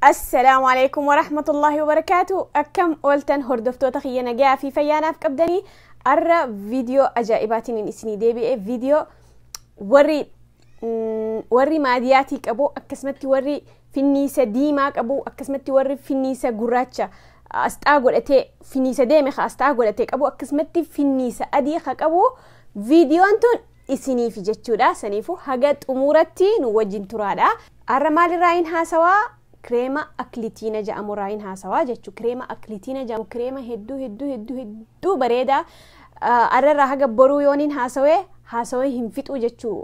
Assalaamu alaikum warahmatullahi wabarakaatu. Akkam ooltan hordoftoota kiyya nagaa fi fayyaanaaf qabdanii arra viidiyoo ajaa'ibaatiin isinii deebi'e viidiyoo warri maadiyaatii qabu akkasumatti warri finniisa diimaa qabu akkasumatti warri finniisa gurraacha asxaa godhatee finniisa deeme asxaa godhatee qabu akkasumatti finniisa adii ka qabu viidiyoon tun isiniif jechuudha. Saniifuu haga xumuratti nu wajjin turaadha. Arra maalirraa hin haasawaa? Kireema Aclitina jedhamu irraa hin haasawaa jechuudha. Kireema Aclitina jedhamu kireema hedduu hedduu hedduu hedduu bareeda. Arrarraa haga boruu yooniin haasawee haasawee hin fixu jechuu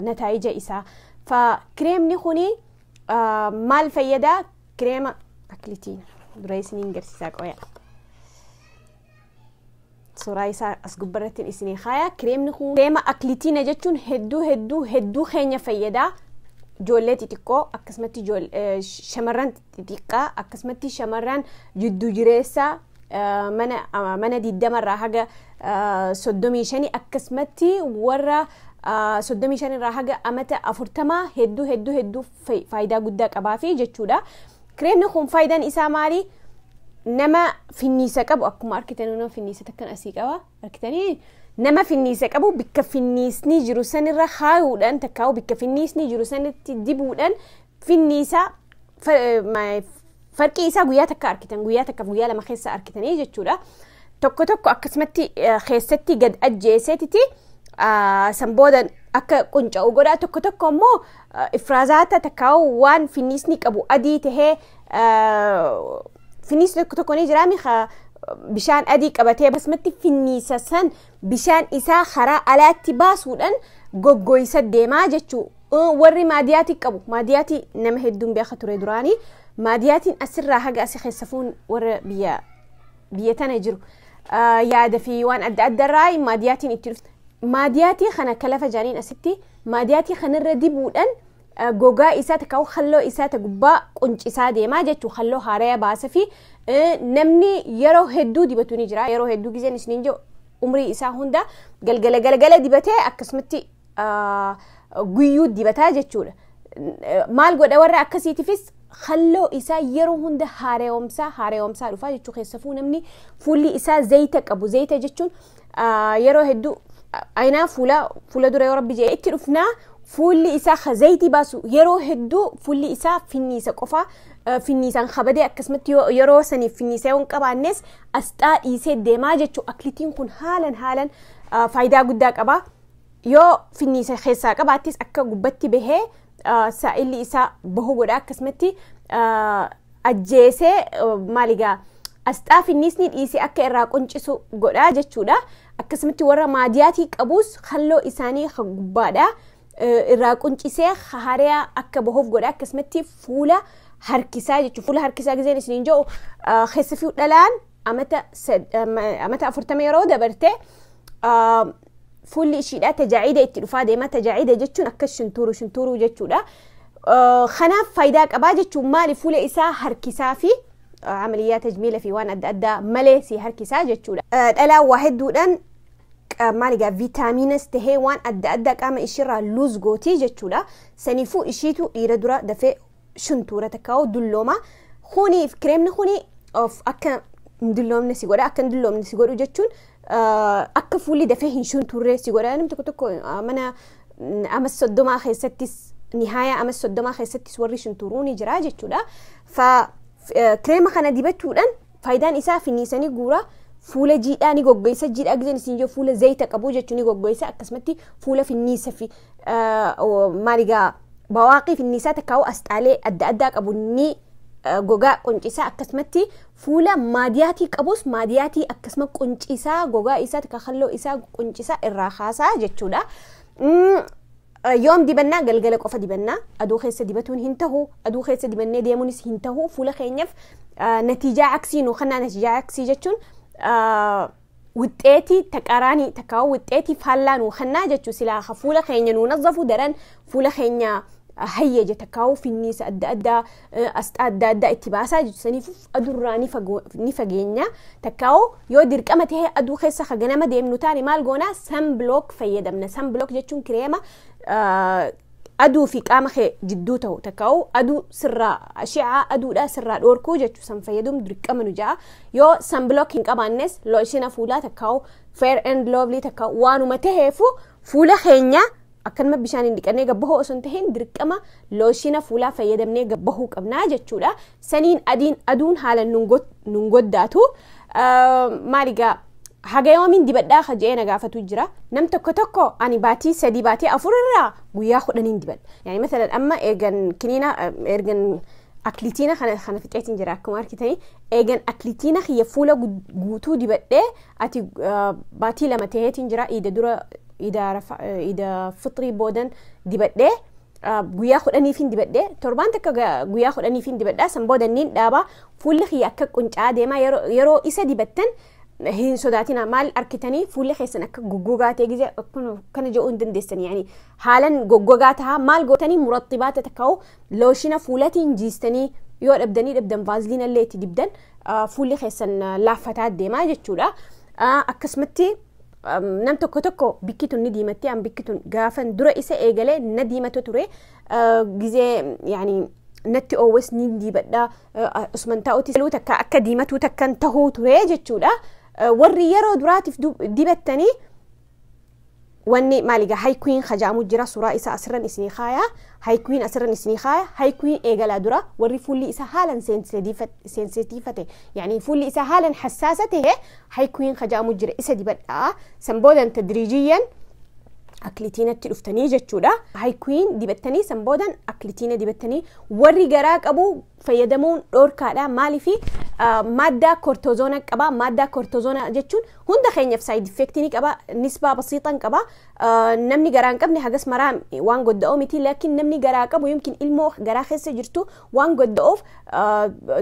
nataayija isaa. Fa kireemni kuni maal fayyadaa? Kireema Aclitina dura isiniin garsiisaa qoya. Suuraa isaa as gubbarratti isinii kaaya. Kireemni kun kireema Aclitina jechuun hedduu hedduu hedduu keenya fayyadaa. Ijoollee xixiqqoo akkasumatti shamarran xixiqqaa akkasumatti shamarran jiddu jireessaa mana 20rraa haga 35 akkasumatti warra 35rraa haga amata 40 hedduu hedduu hedduu faayidaa guddaa qabaafi jechuudha. Kireemni kun faayidaan isaa maali? Nama finniisa qabu akkuma argitan nama finniisa takkan asii qaba argitanii nama finniisa qabu bikka finniisni jiru sanirra haayuudhaan takkaa'u bikka finniisni jiru sanitti dibuudhaan finniisa farqii isaa guyyaa takka argitan guyyaa takka guyyaa lama keessa argitanii jechuudha. Tokko tokko akkasumatti keessatti gad ajjeeseetiti san booda akka qunca'u godha. Tokko tokko immoo ifraazaata takkaa'u waan finniisni qabu adii tahee finniisni tokko tokko ni jiraami bishaan adii qabatee akkasumatti finniisa san bishaan isaa karaa alaatti baasuudhaan goggoysa deemaa jechuu. Warri maadiyaatii qabu maadiyaatii nama hedduun beeka ture duraanii maadiyaatiin asirraa haga asii keessa fuun warra biyya tana jiru yaada fi waan adda addarraa maadiyaatiin itti dhufte. Maadiyaatii kana kalafa jaaniin asitti maadiyaatii kanarra dibuudhaan gogaa isaa takkaa'u halloo isaa ta gubbaa quncisaa deemaa jechuu halloo haaraya baasa fi namni yeroo hedduu dibatu ni jira. Yeroo hedduu gizeen isiniin jiru umrii isaa hunda galgala galgala dibatee akkasumatti guyyuu dibataa jechuudha. Maal godha warra akkasiitifis halloo isaa yeroo hunda haarayomsaa haarayomsaa dhufaa jechuu keessafuu namni fuulli isaa zayita qabu. Zayita jechuun yeroo hedduu aynaa fuula dura yoo rabbi jedhe itti dhufnaa fuulli isaa zayitii baasu yeroo hedduu fuulli isaa finniisa qofa finniisaan kabadee akkasumatti yeroo saniif finniisa yoo hin qabaannes asxaa dhiisee deemaa jechuu. Aclitiin kun haalan haalan faayidaa guddaa qaba. Yoo finniisa keessaa qabaattis akka gubbatti bahee saa'illi isaa bahu godha akkasumatti ajjeesee maaligaa asxaa finniisni dhiisee akka irraa quncisu godha jechuudha. Akkasumatti warra maadiyaatii qabus halloo isaanii gubbaadha. Irraa quncisee haariyaa akka bahuuf godha akkasumatti fuula harkisaa jechuudha. Fuula harkisaa gizeen isiniin jedhu keessa fi dhalaan amata 40 yeroo dabarte fuulli ishiidha tajaajila itti dhufaa deema. Tajaajila jechuun akka shuntuuru shuntuuruu jechuudha. Kanaaf faayidaa qabaa jechuun maali fuula isaa harkisaa fi amaliyaa tajmiila fi waan adda addaa malee si harkisaa jechuudha. Dhalaan waa hedduudhaan maaligaa viitaamiinas tahee waan adda addaa qaama ishiirraa luuz gootii jechuudha. Saniifuu ishiitu dhiira dura dafee shuntuura takkaa'u dullooma. Kuni kireemni kuni akka hin dulloomne si godha. Akka hin dulloomne si godhu jechuun akka fuulli dafee hin shunturre si godha. Namni tokko tokko mana ama 30 keessattis nihaaya ama 30 keessattis warri shunturuu ni jira jechuudha. Fa kireema kana dibachuudhaan faayidaan isaa finniisanii guura. Fuula jiidhaa ni goggoisa. Jiidhaa gizeen isin jiru fuula zayita qabu jechuun ni goggoisa. Akkasumatti fuula finniisa fi maaligaa bawaaqii finniisaa takkaa'u asxaalee adda addaa qabu ni gogaa quncisaa. Akkasumatti fuula maadiyaatii qabus maadiyaatii akkasuma quncisaa gogaa isaa takka halloo isaa quncisaa irraa haasaa jechuudha. Yoom dibannaa? Galgala qofa dibannaa. Aduu keessa dibatuun hin tahu. Aduu keessa dibannee deemuunis hin tahu. Fuula keenyaaf natiijaa aksii nu kannaa. Natiijaa aksii jechuun wixxeetii taqaraanii takkaa'u wixxeetii faallaa nuu kannaa jechuu silaa fuula keenya nuu nazzafu daran fuula keenya hayyeje takkaa'u finniisa adda addaa asxaa adda addaa itti baasaa jechuu. Saniif adurraa ni fageenya takkaa'u yoo dirqama tahee aduu keessa haganama deemnu taane maal goonaa sunblock fayyadamna. Sunblock jechuun kireema Aduu fi qaama kee jidduu ta'u takkaa'u aduu sirraa ashicaa aduudhaa sirraa dhoorkuu jechuu san fayyadamuun dirqama nu ja'a. Yoo sunblock hin qabaannes looshina fuulaa takkaa'u Fair and Lovely takkaa'u waanuma taheefu fuula keenya akkanuma bishaan hin dhiqannee gabbahuu osoo hin tahin dirqama looshina fuulaa fayyadamnee gabbahuu qabnaa jechuudha. Saniin adiin aduun haala nun goddaatu. Maaligaa haga yoomiin dibadhaa ka je'ee na gaafatu jira. Nam tokko tokko ani baatii 3 baatii 4 irraa guyyaa 10n dibadha. Yani masalan amma eegan kiniina ergan Acclitina kana fixeetiin jira, akkuma argitanii eegan Acclitina kiyya fuula guutuu dibadhee ati baatii 2 ta'eetiin jira. Iida dura, iida fixrii boodan dibadhee guyyaa 10f dibadhee, torbaan takka guyyaa 10f dibadhaa. San booda niin dhaabaa. Fuulli kiyya akka quncaa deemaa. Yeroo isa dibattan hin sodaatina. Maal arkitanii fuulli keessan akka goggogaa ta'e gizee kana jedhuu hin dandeessan, yani haalan goggogaa tahaa. Maal gootanii? Murattibaata takka'u looshina fuulatiin jiistanii, yoo dhabdanii dhabdan vaaziliina illee itti dibdan fuulli keessan laaffataa deemaa jechuudha. Akkasumatti nam tokko tokko bikki tun ni diimatti. An bikki tun gaafan dura isa eegalee na diimatu ture. Gizee yani natti oowwes ni dibadha, usman taa'uti takka akka diimatuu takkan tahuu ture jechuudha. Warri yeroo duraatiif dibattanii wanni maaligaa HiQuin hajaamu jira. Suuraa isaa asirran isinii kaaya, HiQuin asirran isinii kaaya. HiQuin eegalaa dura warri fuulli isaa haalan seensitiifate, yani fuulli isaa haalan hassaasa ta'e, HiQuin hajaamu jira, isa dibadhaa. San boodan tadriijiyyan Acclitinatti dhuftanii jechuudha. HiQuin dibattanii san boodan Acclitina dibattanii. Warri garaa qabu fayyadamuun dhoorkaadha. Maaliifi? Maaddaa kortozoona qaba. Maaddaa kortozoona jechuun hunda keenyaaf side effectii ni qaba. Nisbaa basiixan qaba. Namni garaa hin qabne hagas maraa waan godda'oo miti. Laakiin namni garaa qabu yookiin ilmoo garaa keessa jirtu waan godda'uuf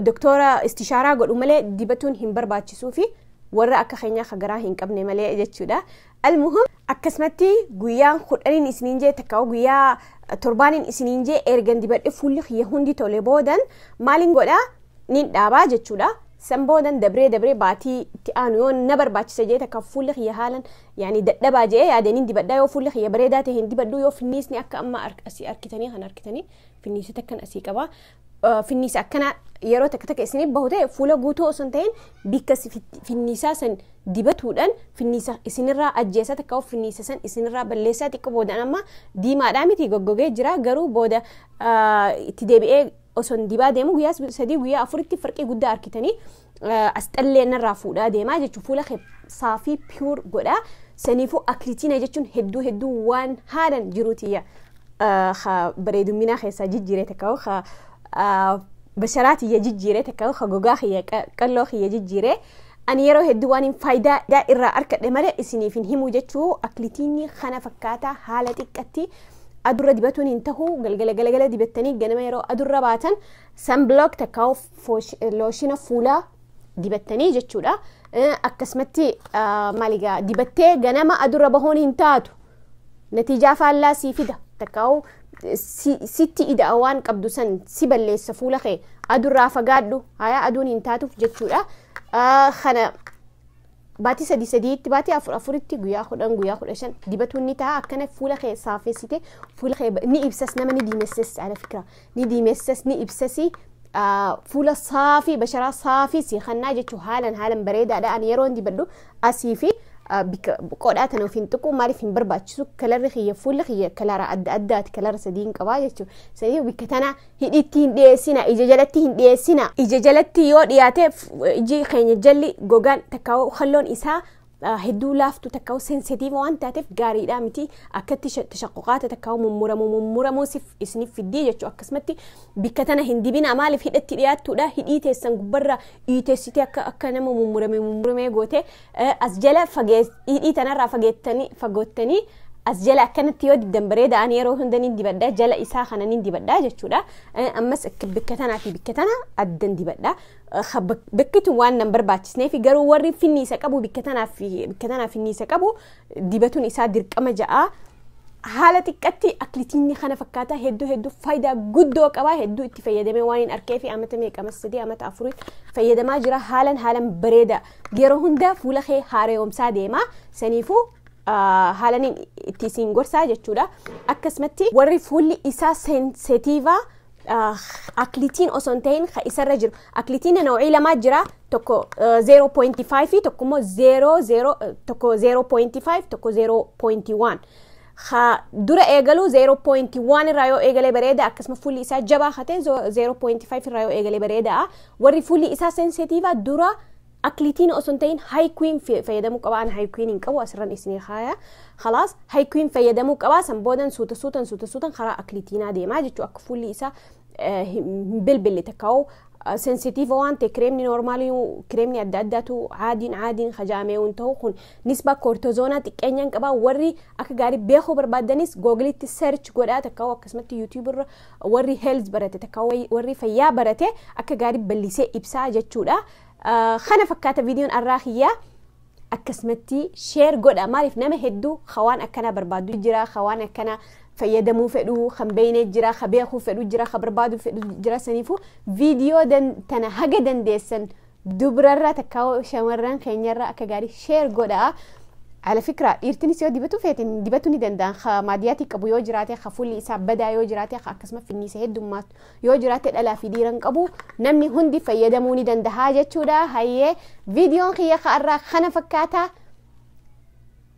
doktora istishaaraa godhu malee dibatuun hin barbaachisuu fi warra akka keenyaa ka garaa hin qabne malee jechuudha. Almuhim, akkasumatti guyyaan 10n isiniin jee takka guyyaa 7n isiniin jee ergan dibadhe fuulli kiyya hundi tole boodan maaliin godhaa? Nin dhaabaa jechuudha. San boodan dabree dabree baatii itti aanu yoo na barbaachisa jee takka fuulli kiyya haalan yaani dadhabaa jee yaade nin dibadhaa. Yoo fuulli kiyya bareedaa ta'e hin dibadhu. Yoo finniisni akka amma asii arkitanii kan arkitanii finniisa takkan asii qabaa. Finniisa akkana yeroo takka takka isiniif bahu ta'e fuula guutuu osoo hin ta'in bikka finniisaa san dibatuudhaan finniisa isinirraa ajjeesa takka finniisa san isinirraa balleessaa. Xiqqoo boodan amma diimaadhaa miti, goggogee jira. Garuu booda itti deebi'ee osoo dibaa deemu guyyaa 3 guyyaa 4tti farqii guddaa arkitanii as xallee narraa fuudhaa deemaa jechuun fuula saafii pure godhaa. Saniifuu Acclitina jechuun hedduu hedduu waan haalan jiruutiyya bareedumminaa keessaa jijjiiree takka basharaa tiyya jijjiiree takka gogaa kiyya qalloo kiyya jijjiiree. Ani yeroo hedduu waan faayidaa irraa argadhe malee isiniif hin himu jechuu. Acclitinni kana fakkaataa haala xiqqatti adurra dibatuun hin tahu. Galgala galgala dibattanii ganama yeroo adurra baatan sunblock takka looshina fuulaa dibattanii jechuudha. Akkasumatti maaligaa dibattee ganama adurra bahuun hin taatu, natiijaa faallaa sii fida takkaa'u sitti ida'a, waan qabdu san si balleessa. Fuula kee adurraa fagaadhu, hayaa aduun hin taatuuf jechuudha. Kana baatii 3 3tti, baatii 4 4tti, guyyaa 10 guyyaa 15 dibatuun ni ta'a. Akkana fuula kee saafessite fuula kee ni ibsas, nama ni diimesses, ala fikira ni diimesses, ni ibsasi, fuula saafii basharaa saafii si kannaa jechuun haalan haalan bareedaadha. Ani yeroo dibadhu asii fi bikka qodhaa tana ofiin tuqu. Maaliif? Hin barbaachisu. Kalarri kiyya, fuulli kiyya kalara adda addaati, kalara sadiin qabaa jechuudha. Sanii bikka tana hidhitti hin dhiyeessina, ija jalatti hin dhiyeessina. Ija jalatti yoo dhiyaate iji keenya jalli gogaan takkaa'u halloon isaa hedduu laaftu takkaa'u sensitiiva waan taateef gaariidha miti. Akkatti tashaqqoqaata takkaa'u mummuramuu mummuramuu sif isiniif fiddii jechuudha. Akkasumatti bikka tana hin dibina. Maaliif? Hidhatti dhiyaattuudha. Hidhii teessan gubbarra dhiiteessitee akka nama mummuramee mummuramee goote. As jala hidhii tanarraa fageettanii fagoottanii as jala akkanatti yoo dibdan bareeda. Ani yeroo hunda nin dibadha, jala isaa kana nin dibadha jechuudha. Ammas bikka tanaa fi bikka tana addan dibadha. Bakki tun waan nan barbaachisneef. Garuu warri finniisa qabu, bikka tanaa fi bikka tanaa finniisa qabu dibatuun isaa dirqama ja'a. Haala xiqqatti Acclitinni kana fakkaata. Hedduu hedduu faayidaa guddoo qaba. Hedduu itti fayyadamee waan hin arkee fi amata meeqa amata 3 amata 4 fayyadamaa jira. Haalan haalan bareeda, yeroo hunda fuula kee haareewwamsaa deema. Saniifuu Haalaniin itti isin gorsaa jechuudha. Akkasumatti warri fuulli isaa sensitiivaa Acclitin osoo hin ta'in isarra jiru. Acclitin nau'ii lamaa jira, tokko 0.5 fi tokko immoo 0.0, tokko 0.5, tokko 0.1. Dura eegaluu 0.1 irraa yoo eegalee bareeda. Akkasuma fuulli isaa jabaa hatee 0.5 irraa yoo eegalee bareeda. Warri fuulli isaa sensitiivaa dura Acclitin osoo hin ta'in HiQuin fayyadamuu qaba. An HiQuin hin qabu, asirran isinii haaya. Khalaas, HiQuin fayyadamuu qaba. San boodan suuta suutan suuta suutan karaa Acclitinaa deemaa jechuudha, akka fuulli isaa hin bilbille takkaa'u. Sensitiiva waan ta'e kireemni noormaalii, kireemni adda addaatu caadiin caadiin hajaamee waan ta'u kun nisba koortozoonaa xiqqeenyaan qaba. Warri akka gaarii beekuu barbaadanis Googleitti search godhaa, takkaa'u akkasumatti YouTube irra warri health barate takkaa'u warri fayyaa barate akka gaarii bal'isee ibsaa jechuudha. Kana fakkaata viidiyoon arraa kiyyaa. Akkasumatti share godha. Maaliif, nama hedduu hawaan akkana barbaadu jira, hawaan akkana fayyadamuu fedhu kan beeynee jira, ka beekuu fedhu jira, ka barbaaduu fedhu jira. Saniifuu viidiyoo tana haga dandeessan dubrarra takka shamarran keenyarra akka gaarii share godha. على فكرة dhiirtinis yoo dibatu feetin dibatu ni danda'an. Ka maadiyaatii qabu yoo jiraate, ka fuulli isaa badaa yoo jiraate, ka akkasuma finniisa heddummaatu yoo jiraate, dhalaa fi dhiiran qabu, namni hundi fayyadamuu ni danda'a jechuudha. Hayyee, viidiyoon kiyya ka'arraa kana fakkaata.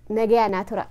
Nagayaa naa tura.